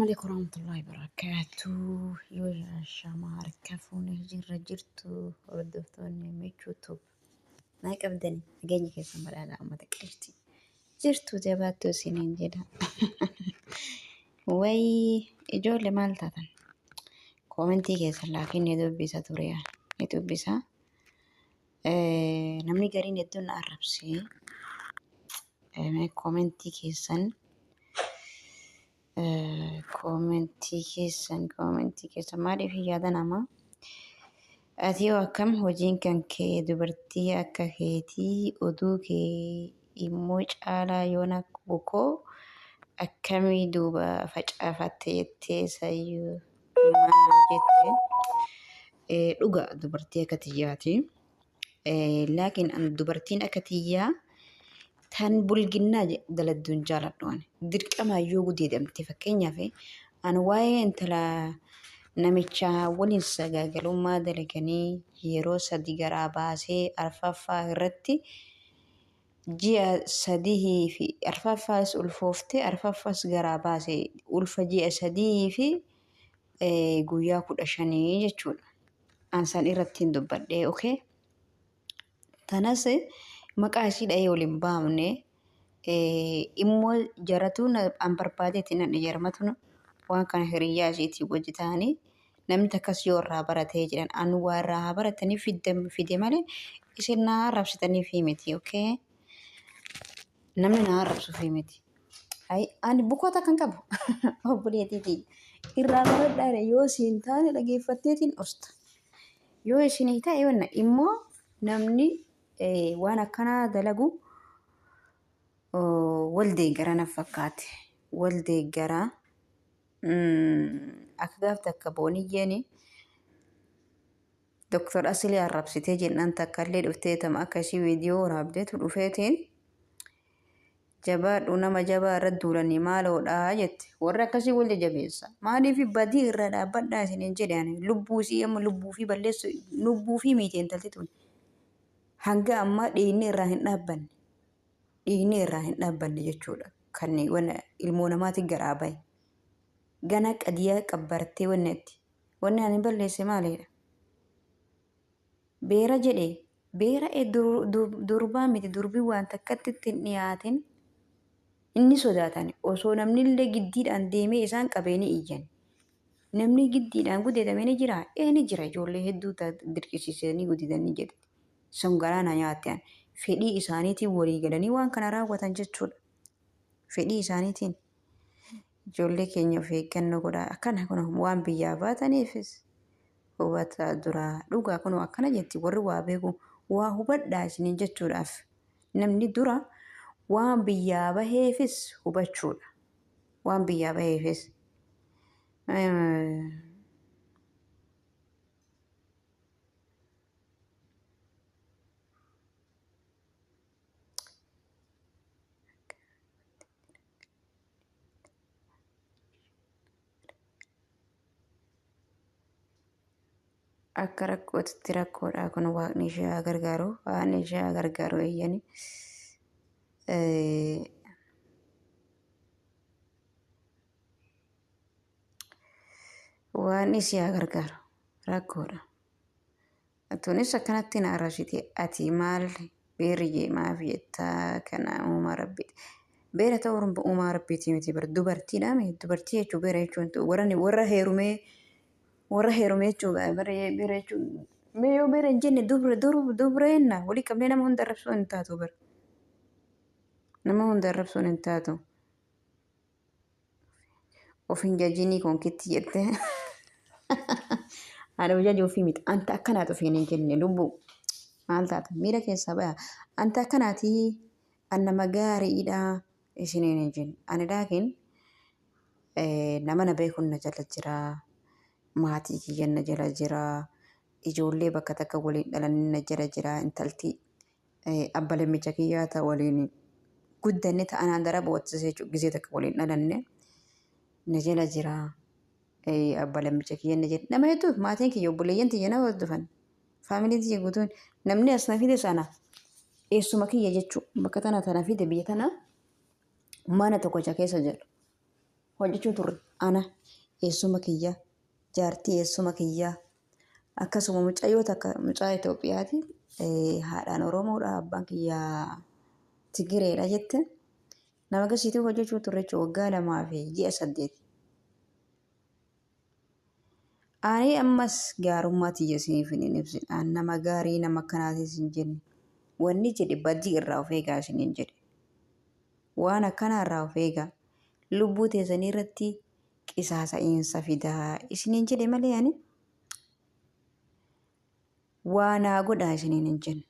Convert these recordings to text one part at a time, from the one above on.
Alaikum warahmatullahi wabarakatuh. Yoo shamaa harka fuunee jirra jirtu hordoftoonni michuu naa qabdani nageenya keessan badhaadhaa uummata qeerti. Jirtu jabaattu isiniin jedha. Wayii ijoollee maal taatan? Koomentii keessan laakiin ni dubbisa ture ni dubbisa. Namni gariin hedduun na arrabsee koomentii keessan koomentii keessan maaliif hin yaada namaa? Ati yoo akkam hojiin kan kee dubartii akka keetii oduu kee immoo caalaa yoona bukoo akkamii duuba facaafatte jettee sayyuu maal jette? Dhuga dubartii akka tiyyaati. Laakiin dubartiin akka tiyyaa tan bulginnaa daladduun jaaladhu ani. Dirqama yoo gudeedamte, fakkeenyaaf ani waa'ee intala namicha waliin sagaagalummaa dalaganii yeroo sadi garaa baasee arfaffaa irratti ji'a 3 fi arfaffaas ulfooftee arfaffaas garaa baase, ulfa ji'a 3 fi guyyaa 15 jechuudha. An san irratti hin dubbadhee, okay? Tanas maqaa ishii dhahee waliin baafne, immoo jaratuun an barbaadeetti nan jarmatuun waan kana hiriyyaa ishiitii wajji ta'anii namni takkas yoo irraa baratee jedhan, an waa irraa haa baratanii fide malee isin na arrabsitanii fi miti, okay? Namni na arrabsu fi miti. Ani bukoota kan qabu obboleettii tiyya. Irraa baradhaa, yoo siin taane dhageeffatteetiin osta. Yoo isinii ta'e wanna immoo namni waan akkanaa dalagu wal deeggara na fakkaate. Wal deeggaraa. Akka gaaf takka booniyyeeni Doktor Asilii arrabsitee jennaan takka illee dhuftee tama akka ishii viidiyoo waraabdeetu dhufeetiin jabaadhu, nama jabaa irra duulanii maaloodha jette. Warri akkasii wal jajjabeessa. Maaliif badii irra dhaabbadhaa isiniin jedhe ani? Lubbuu isii amma lubbuu fi balleessu, lubbuu fi miite intalti tun. Hanga ammaa dhiigni irraa hin dhaabbanne. Dhiigni irraa hin dhaabbanne jechuudha. Kan ilmoo namaatti garaa bahe. Gana qadiyaa qabbartee wanni itti. Wanni ani balleesse maalidha? Beera jedhe beera durbaa miti, durbii waan takkatti itti hin dhiyaatin inni sodaatan. Osoo namni illee giddiidhaan deemee isaan qabee ni iyyan. Namni giddiidhaan gudeedame ni jira? Ee, ni jira. Ijoollee hedduu dirqisiisanii gudeedanii jedhe. Sun garaa na nyaatte. Fedhii isaaniitiin walii galanii waan kana raawwatan jechuudha. Fedhii isaaniitiin. Ijoollee keenya of eeggannoo godhaa. Akkana kun waan biyyaa baataniifis hubata duraa dhugaa kun akkana jetti. Warri waa beeku waa hubadhaa isiniin jechuudhaaf, namni dura waan biyyaa baheefis hubachuudha. Waan biyyaa baheefis. Akka rakkootitti rakkoodha kun. Waaqni ishee haa gargaaru, waaqni ishee haa gargaaru. Eeyyani, waaqni ishee haa gargaaru, rakkoodha. Tunis akkanatti na arrabsite. Ati maal beerri jee maaf jettaa? Kana uumaa rabbiiti. Beera ta'uu uumaa rabbiiti miti bar, dubartiidha mi? Dubartii jechuun beera jechuun warra heerumee, warra heerumee jechuun beera jechuun. Mee yoo beera hin jenne dubra dubra jenna walii qabnee. Nama hunda arrabsuun hin taatu bar. Nama hunda arrabsuun hin taatu. Of hin jajinii konkitti jette. Ani of jajuu fi miti. Anta akkanaati ofiin hin jenne, lubbuu. Maal taata? Miira keessaa baya. Anta akkanaati, an nama gaariidha isiniin hin jenne. Ani laakiin nama na beekuun na jala jira. Maatii kiyyan na jala jira. Ijoollee bakka takka waliin dhalanni na jala jira. Intalti abba lammicha kiyyaa ta waliin guddanne ta anaan dara boottise jechuudha. Gizee takka waliin dhalanne na jala jira. Abba lammicha kiyya na jala. Nama hedduu, maatiin kiyya, obboleeyyan tiyya na hordofan. Faamiliin tiyya guutuun, namni as na fide sana eessuma kiyya jechuudha. Bakka tana tana fide, biyya tana mana tokkocha keessa jiru. Hojjechuu turre ana eessuma kiyya, jaartii eessuma kiyyaa, akkasuma mucayyoo takka mucaa Itoophiyaati, haadhaan Oromoodha, abbaan kiyyaa Tigireedha jette. Nama gasiituu hojjechuu turre jechuudha waggaa 2 fi ji'a 8. Ani ammas gaarummaa tiyya isiniif hin ibsin. An nama gaarii nama akkanaatis hin jenne. Wanni jedhe badii irraa of eegaa isiniin jedhe. Waan akkanaa irraa of eegaa. Lubbuu teessanii irratti qisaasa'iinsa fidaa isiniin jedhe malee ani waa naa godhaa isiniin hin jenne.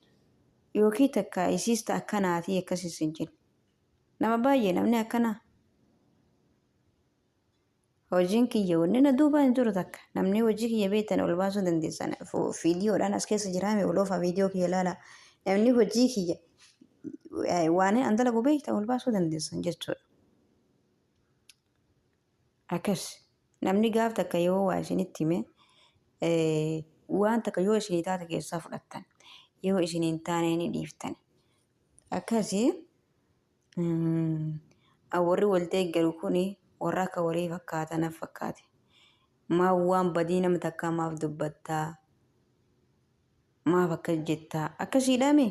Yookiin takka isiis ta akkanaatii akkasis hin jenne. Nama baay'ee namni akkanaa. Hojiin kiyya wanni na duubaa hin jiru takka. Namni hojii kiyya beektan ol baasuu dandeessan. Viidiyoodhaan as keessa jiraame ol oofaa viidiyoo kiyya ilaalaa. Namni hojii kiyya waan an dalagu beektan ol baasuu dandeessan jechuudha. Akkas namni gaaf takka yoo waa isinitti hime, waan takka yoo isinii taate keessaa fudhattan, yoo isin hin taane ni dhiiftan. Akkasi warri wal deeggaru kuni warra akka walii fakkaatan naf fakkaate. Maaf waan badii nama takkaa maaf dubbattaa? Maaf akkas jettaa? Akkasiidhaami?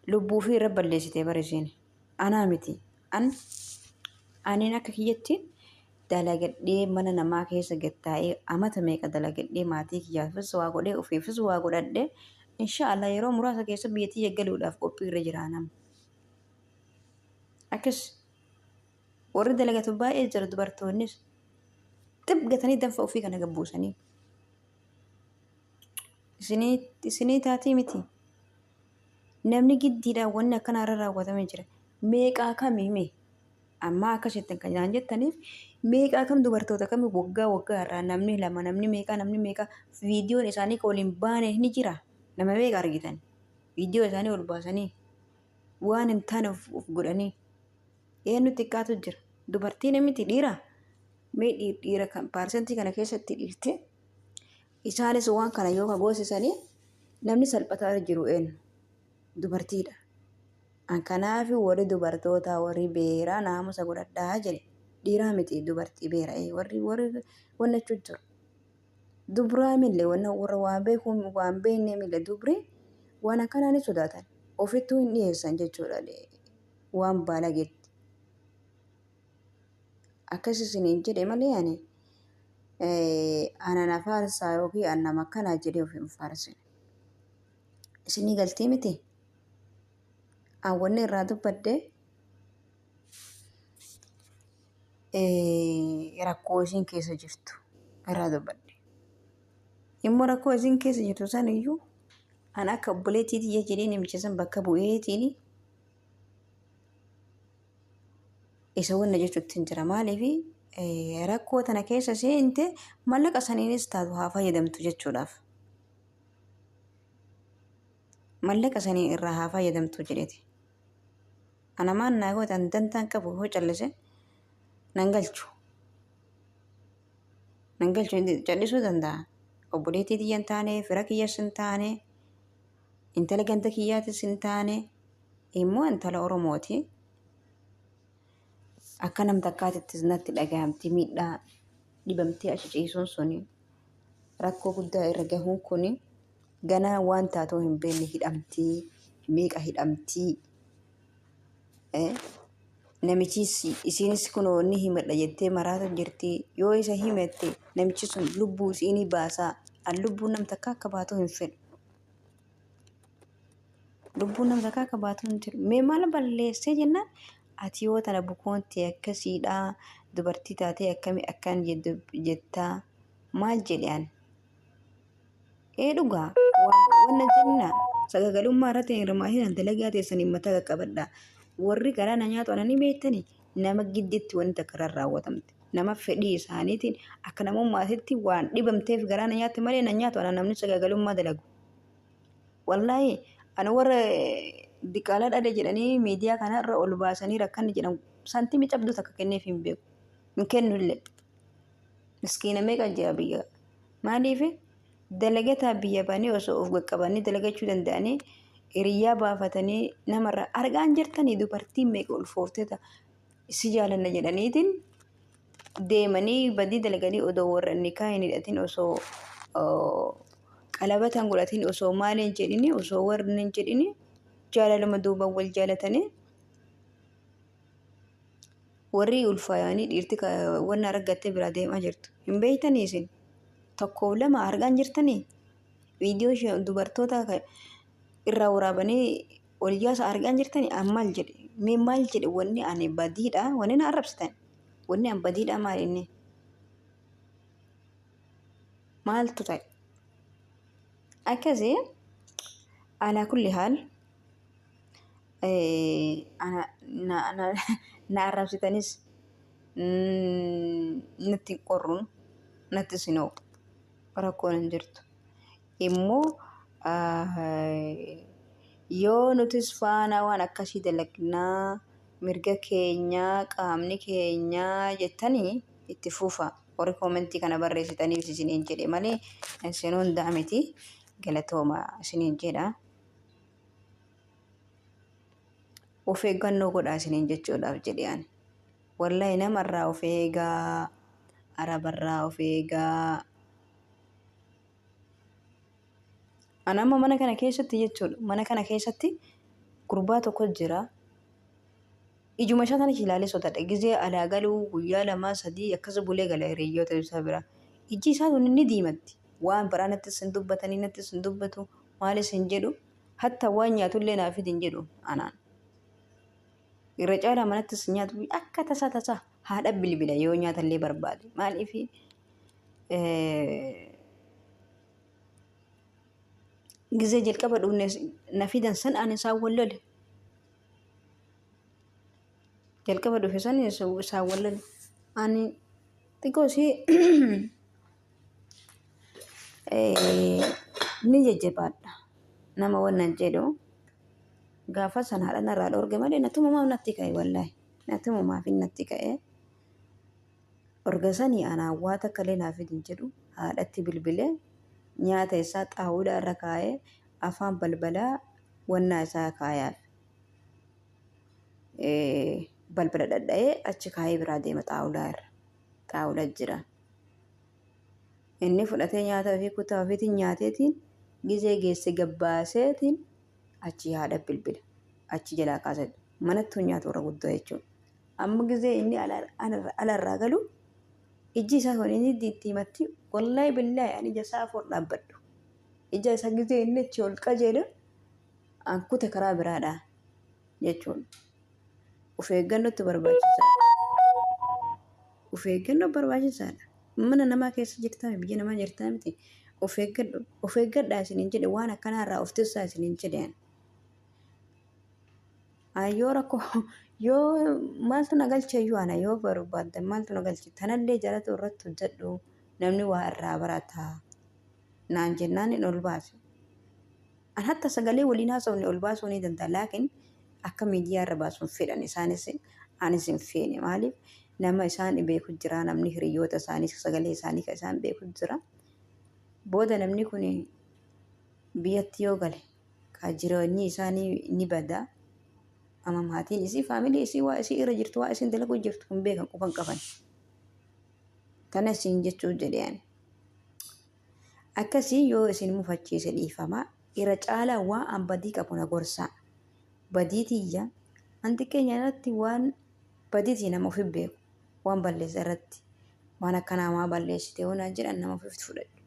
Lubbuu fi irra balleessitee bara isheen. Anaa miti. An aniin akka kiyyatti dalagadhee mana namaa keessa gattaa'ee amata meeqa dalagadhee maatii kiyyaafis waa godhee ofiifis waa godhadhee, inshaallah yeroo muraasa keessa biyya tiyya galuudhaaf qophii irra jira nama. Akkas warri dalagatu baay'ee jira, dubartoonnis xib gatanii danfa ofii kana gabbuusanii. Isinii taatii miti. Namni giddiidhaan wanni akkanaa irra raawwatamee jira. Meeqaa kamii mee? Ammaa akkasittiin kan isaan jettaniif meeqaa kam, dubartoota kami waggaa waggaa irraa namni lama, namni meeqaa, namni meeqaa viidiyoon isaanii kan waliin baane ni jira. Nama meeqa argitan? Viidiyoo isaanii ol baasanii waan hin taane of godhanii. Eenyu xiqqaatu jira? Dubartiin miti dhiira. Mee dhiira kan paarsentii kana keessatti dhiirte isaanis waan kana yoo kagoosisanii namni salphataa jiru eenyu? Dubartiidha. An kanaaf warri dubartoota warri beeraa naamusa godhadhaa jedhe. Dhiiraa miti, dubartii beera warri wanna jechuu jiru. Dubraa millee wanna warra waan beekuu waan beekne millee dubri waan akkanaa ni sodaatan. Ofittuu hin dhiyeessan jechuudha waan baalageetti. Akkas isiniin jedhe malee ani ana na faarsaa yookiin an nama akkanaa jedhee of hin faarsine. Isinii galtii miti? An wanni irraa dubbadde rakkoo isiin keessa jirtu irraa dubbadhe. Immoo rakkoo isiin keessa jirtu san iyyuu an akka obboleettii tiyya jedhee namicha san bakka bu'eetiin isa wanna jechuutti hin jira. Maaliif rakkoo tana keessa seente mallaqa saniinis taatu haa fayyadamtu jechuudhaaf. Mallaqa sanii irraa haa fayyadamtu jedheeti. Ana maan naa gootan, dantaan qabu hoo callise nan galchu. Nan galchu, callisuu danda'a. Obboleettii tiyya hin taane, fira kiyyas hin taane, intala ganda kiyyaatis hin taane, immoo intala Oromooti. Akka nam takkaatittis natti dhaga'amti miidhaa dhibamtee achi ciisuun suni, rakkoo guddaa irra gahuun kuni, ganaa waan taatoo hin beekne, hidhamtii meeqa hidhamtii. Namichis isiinis kunoo ni himadha jettee maraata jirti. Yoo isa himatte namichi sun lubbuu isiinii baasaa. An lubbuun nam takka akka baatu hin fedhu. Lubbuun nam takka akka baatu hin fedhu. Mee maal balleessee jennaan ati yoo tana bukoon ta'e akkasiidha, dubartii taatee akkami akkan jettaa maal jedhe ani. Ee dhugaa wanna jenna sagagalummaa irratti hin hirmaatin, dalagaa teessanii mataa qaqqabadhaa. Warri garaa na nyaatu ananii beektanii nama gidditti wanti takka irra raawwatamte. Nama fedhii isaaniitiin akka namummaatitti waan dhibamteef garaa na nyaatti malee na nyaatu ana namni sagagalummaa dalagu. Wallaahi ani warra diqaalaa dhale jedhanii miidiyaa kanarra ol baasanii rakkanni jedhan saantimii cabduu takka kenneef hin beeku. Hin kennu illee. Miskiina meeqa jira biyya. Maaliif dalagataa biyya banii osoo of qaqqabanii dalagachuu danda'anii hiriyyaa baafatanii namarra argaan jirtanii, dubartiin meeqa ulfooftee ta'a. Si jaalanna jedhaniitiin deemanii badii dalaganii odoo warra nikaa hin hidhatin, osoo qalabata hin godhatin, osoo maal hin jedhini, osoo warri hin jedhini, jaalaluma duubaan wal jaalatanii warri ulfaayanii dhiirti wanna argattee biraa deemaa jirtu. Hin beektanii isin? Tokkoof lama argaan jirtanii? Viidiyoo dubartoota irraa waraabanii ol yaasa argaan jirtanii? An maal jedhe? Mee maal jedhe? Wanni ani badiidha? Wanni na arrabsitan? Wanni an badiidha maal inni? Maaltu ta'e? Akkasii alaa kulli haal na arrabsitanis natti hin qorruun, natti sinoo rakkoon hin jirtu. Immoo yoo nutis faana waan akkasii dalagnaa, mirga keenyaa, qaamni keenyaa jettanii itti fufa. Warri koomentii kana barreessitaniif isiniin jedhe malee isin hundaa miti. Galatooma isiniin jedha. Of eeggannoo godhaa isiniin jechuudhaaf jedhe ani. Wallahi namarraa of eegaa, arabarraa of eegaa. Ani amma mana kana keessatti jechuudha. Mana kana keessatti gurbaa tokko jira. Ijuma isaa tana ilaalee sodaadha. Gizee alaa galuu guyyaa 2, 3 akkas bulee gala hiriyoota isaa bira. Ijji isaa tun ni diimatti. Waan biraa nattis hin dubbatanii, nattis hin dubbatu, maalis hin jedhu. Hatta waan nyaatullee naaf fidi hin jedhu anaan. Irra caalaa manattis nyaatu akka tasaa tasaa haadha bilbila yoo nyaatallee barbaade. Maaliif gizee jalqaba dhufne na fidan san ani isaan wal lole. Jalqaba dhufe san isaan wal lole. Ani xiqqoo ishee ni jajjabaadha. Nama wannan jedhu gaafa san haadha narraa dhorge malee natumumaaf natti ka'e, wallaahi. Natumumaaf natti ka'e. Orga sanii anaan waa takka illee naaf fidi hin jedhu, haadhatti bilbilee nyaata isaa xaawulaa irra kaa'ee afaan balbalaa wannaa isaa kaayaaf. Balbala dhadha'ee achi kaa'ee biraa deema xaawulaa irra. Xaawula jira. Inni fudhatee nyaata ofii kutaa ofiitiin nyaateetiin gizee geesse gabbaaseetiin achi haadha bilbila. Achi jalaa kaasa. Manatti nyaatu irra guddoo jechuudha. Amma gizee inni alarraa galu ijji isaa kun inni diddiimatti, wallaahi billaahi ani ija isaa afur dhaabbadhu. Ija isaa gizee inni achi ol qajeelu an kute karaa biraadha jechuudha. Of eeggannootti barbaachisaadha. Of eeggannoo barbaachisaadha. Mana namaa keessa jirtaa, biyya namaa jirtaa miti. Of eeggadhu. Of eeggadhaa isiniin jedhe, waan akkanaarraa of tissaa isiniin jedhe. Yoo rakkoo yoo maaltu na galche iyyuu, ana yoo barbaadde maaltu na galche, tanallee jalatu irratti hojjedhu, namni waa irraa barata naan jennaan hin ol baase. An hatta sagalee waliin haasofne ol baasuu ni danda'a, laakiin akka miidiyaa irra baasuun fedhan isaanis, anis hin feene. Maaliif nama isaan beeku jira, namni hiriyoota isaanii sagalee isaanii kan isaan beeku jira. Booda namni kun biyyatti yoo gale ka jireenyi isaanii ni bada. Amma maatiin isii, faamilii isii, waa isii irra jirtu, waa isin dalaguu jirtu hin beekan, qufan qaban. Kana isin jechuu jedhe ani. Akkasii yoo isin mufachiise dhiifama. Irra caalaa waa an badii qabu na gorsaa. Badii tiyya an xiqqeenya irratti waan badiitii nama ofi beeku, waan balleessa irratti waan akkanaa maa balleessite yoo naan jedhan nama ofitti fudhadhu.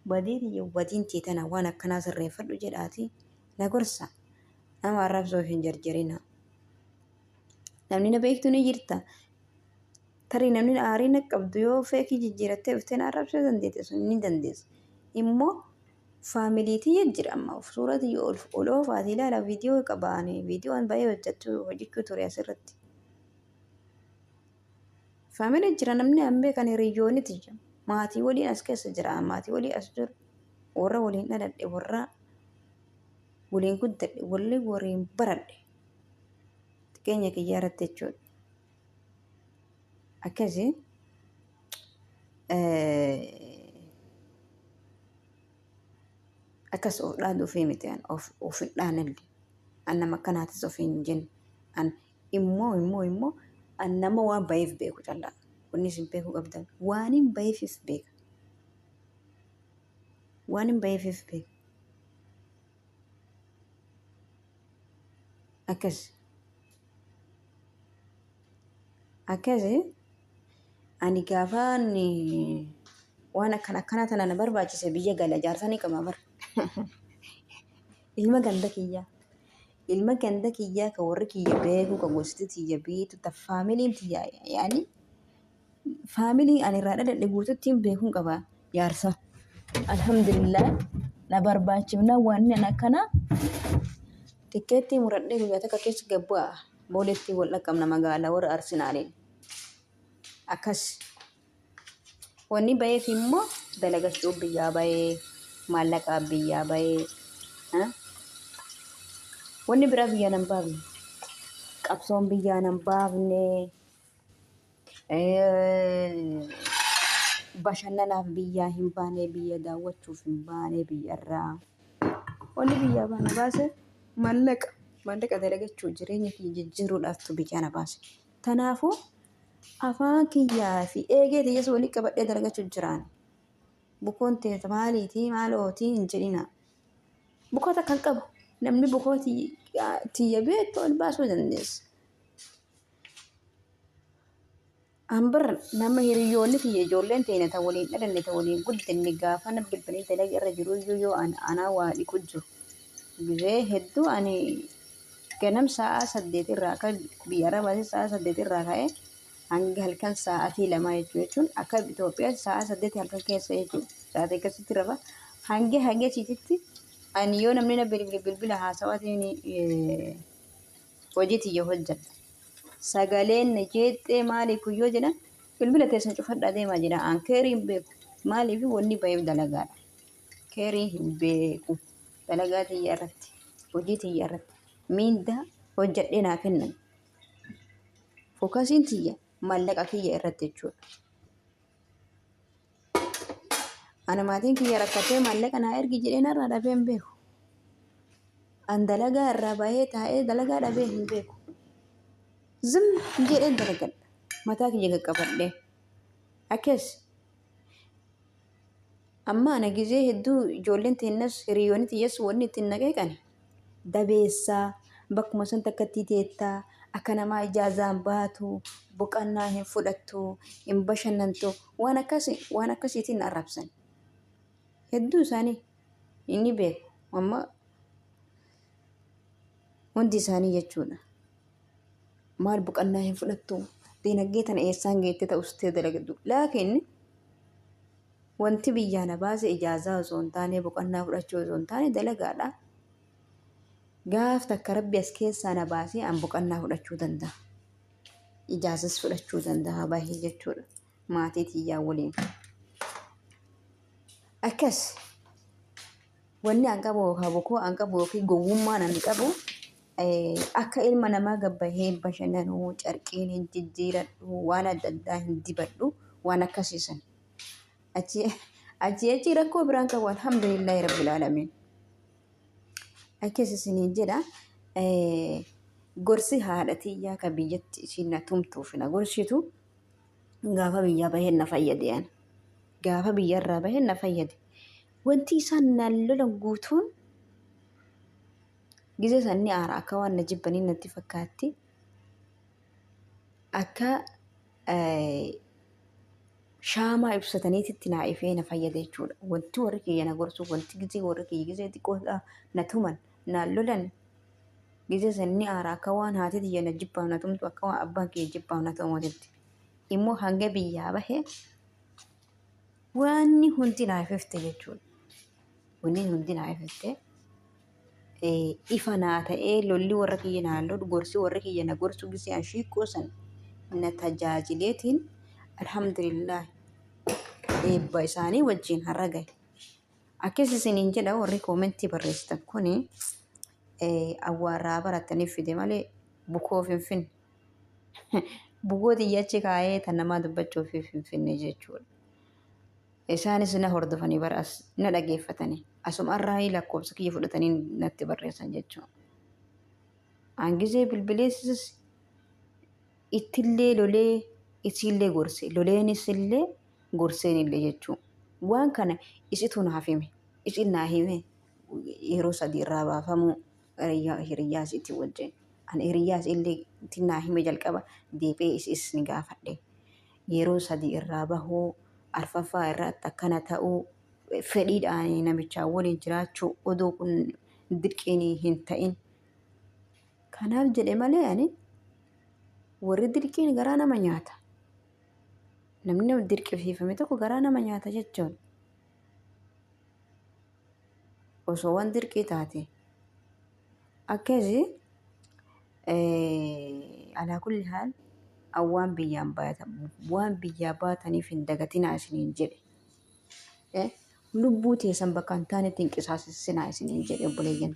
Badii tiyya, badiin tee tana, waan akkanaa sirreeffadhu jedhaati na gorsa. Nama arrabsoof hin jarjarina. Namni na beektu ni jirta. Tarii namni aarii na qabdu yoo feekii jijjiirattee dhuftee na arrabsuu dandeette, sun ni dandeessa. Immoo faamilii tiyya jira, amma suura tiyya ol ol oofaati ilaala, viidiyoo qabaani, viidiyoon baay'ee hojjechuu ture asirratti. Faamilii jira, namni an beekan hiriyyoonni tiyya. Maatii waliin as keessa jira, maatii walii as jiru, warra waliin dhaladhe, warra waliin guddadhe, walli waliin baradhe xiqqeenya kiyyaa irratti jechuudha. Akkasii akkas of dhaanuufii miti, an of hin dhaanelle, an nama akkanaatis of hin jenne. An immoo An nama waan baheef beeku callaa. Wanni isin beekuu qabdan waan hin baheefis beeka. Waan hin baheefis beeka. Akkas. Akkasi ani gaafaan waan akkana akkana tana na barbaachise biyya gala jaarsa ni qaba bara. Ilma ganda kiyyaa. Ilma ganda kiyyaa kan warri kiyya beeku kan gosti tiyya beektu ta faamiliin tiyya yaani faamilii ani irraa dhaladhe guututti hin beekuun qaba jaarsa. Alhamdulillah na barbaachifna waan ani akkana tikkeettii muradhee guyyaa takka keessa gad bu'a. Booleetti wal dhaqqabna magaalaa warra Arsenaaliin. Akkas. Wanni baheef immoo dalagachuu biyyaa bahee maallaqaaf biyyaa bahee wanni biraa biyyaa nan baafne. Qabsoon biyyaa nan baafne. Bashannanaaf biyyaa hin baane biyya daawwachuuf hin baane biyyarraa. Wanni biyyaa baana baase maallaqa maallaqa dalagachuu jireenya kiyya jijjiiruudhaaftu biyyaa na baase. Kanaafuu afaan kiyyaa fi eegee tiyyas walii qabadhee dalagachuu jiraan. Bukoon teeta maaliitii maalootii hin jedhina. Bukoo takka hin qabu. Namni bukoo tiyya beektu ol baasuu dandeessa. An bar nama hiriyoonni tiyya ijoolleen teenya ta waliin dhalanne ta waliin guddanne gaafa na bilbilanii dalaga irra jiru iyyuu yoo an anaa waa dhiqu jiru. Gizee hedduu ani ganam sa'aa 8 irraa akka biyya Arabaatti sa'aa 8 irraa ka'ee hanga halkan sa'aatii 2 jechuu jechuun akka Itoophiyaatti sa'aa 8 halkan keessa jechuudha. Sa'aatii akkasitti rafa hanga hanga achiititti ani yoo namni na bilbile bilbila haasawaatiin hojii tiyya hojjedha. Sagaleen na jeeqxee maali kun yoo jedhan bilbila teessan cufadhaa deemaa jedha. An keerii hin beeku. Maaliif wanni baheef dalagaadha. Keerii hin beeku. Dalagaa tiyya irratti hojii tiyya irratti miindaa hojjedhee naa kennan. Fookasiin tiyya maallaqa kiyya irratti jechuudha. Ana maatiin kiyya rakkatee maallaqa naa ergi jedhee narraa dhabee hin beeku. An dalagaa irraa bahee taa'ee dalagaa dhabee hin beeku. Zim jedheen dalagadha. Mataa kiyya qaqqabadhee. Akkas. Amma ana gizee hedduu ijoolleen teennas hiriyoonni tiyyas wanni ittiin na qeeqan dabeessaa bakkuma san takkatti teettaa akka namaa ijaazaan baatu boqannaa hin fudhattu hin bashannantu waan akkasii waan akkasiitiin na arrabsan. Hedduu isaanii inni beeku amma hundi isaanii jechuudha. Maal boqannaa hin fudhattu dinagdee tana eessaan geettee ta'us ta'e dalagdu laakiin wanti biyyaa na baase ijaazaa osoo hin taane boqonnaa fudhachuu osoo hin taane dalagaadha. Gaaf takka rabbi as keessaa na baasee an boqonnaa fudhachuu danda'a. Ijaazas fudhachuu danda'a bahee jechuudha. Maatii tiyyaa waliin. Akkas wanni an qabu yookaan bukoo an qabu yookiin gowwummaan an qabu akka ilma namaa gabbahee bashannanuu carqiin hin jijjiiradhu waan adda addaa hin dibadhu waan akkasiisan. Achi achi achi rakkoo biraan qabu alhamdulillahi rabbil aalamiin. Akkas isiniin jedha gorsi haadha tiyyaa ka biyyatti isiin na tumtuuf na gorsitu gaafa biyyaa baheen na fayyade ana. Gaafa biyyarraa baheen na fayyade. Wanti isaan naan lolan guutuun gizee san ni aara akka waan na jibbanii natti fakkaatti. Akka shaamaa ibsataniititti naa ifee na fayyade jechuudha. Wanti warri kiyya na gorsu, wanti gizee warri kiyya gizee xiqqoodhaa na tuman, naan lolan gizee san ni aara akka waan haati tiyya na jibbaaf na tumtu akka waan abbaan kiyya jibbaaf na tumuutitti. Immoo hanga biyyaa bahe wanni hundi naa ififte jechuudha. Wanni hundi naa ififte. Ifa naa ta'ee lolli warra kiyya naa lolu gorsi warri kiyya na gorsu gisee an shiiqqoo san na tajaajileetiin alhamdulillah eebba isaanii wajjin har'a gahe. Akkas isiniin jedha warri koomentii barreessitan kuni awwaarraa barataniif fide malee bukoo finfinne. Bukoo xiyya achi kaa'ee tan namaa dubbachuuf finfinne jechuudha. Isaanis na hordofanii bara as na dhageeffatanii asuma irraa lakkoofsa kiyya fudhatanii natti barreessan jechuudha. An gizee bilbileessis Ittillee lolee isiillee gorse, loleenis illee gorseen illee jechuudha. Waan kana isitu naaf hime, isin naa hime yeroo 3 irraa baafamuu hiriyyaa isiitii wajjin. Ani hiriyyaa isiillee itti naa hime jalqaba, deebi'ee isis ni gaafadhe. Yeroo 3 irraa bahuu, arfaffaa irratti akkana ta'uu, fedhiidhaan namichaa waliin jiraachuu odoo kun dirqiin hin ta'in. Kanaaf jedhe malee ani warri dirqiin garaa nama nyaata. Namni nama dirqisiifame tokko garaa nama nyaata jechuun. Osoo waan dirqii taate. Akkasi alaa kulli haal waan biyyaan baatan waan biyyaa baataniif hin dagatinaa isiniin jedhe. Lubbuu teessan bakka hin taanetti hin qisaasessinaa isiniin jedhe obboleeyyan.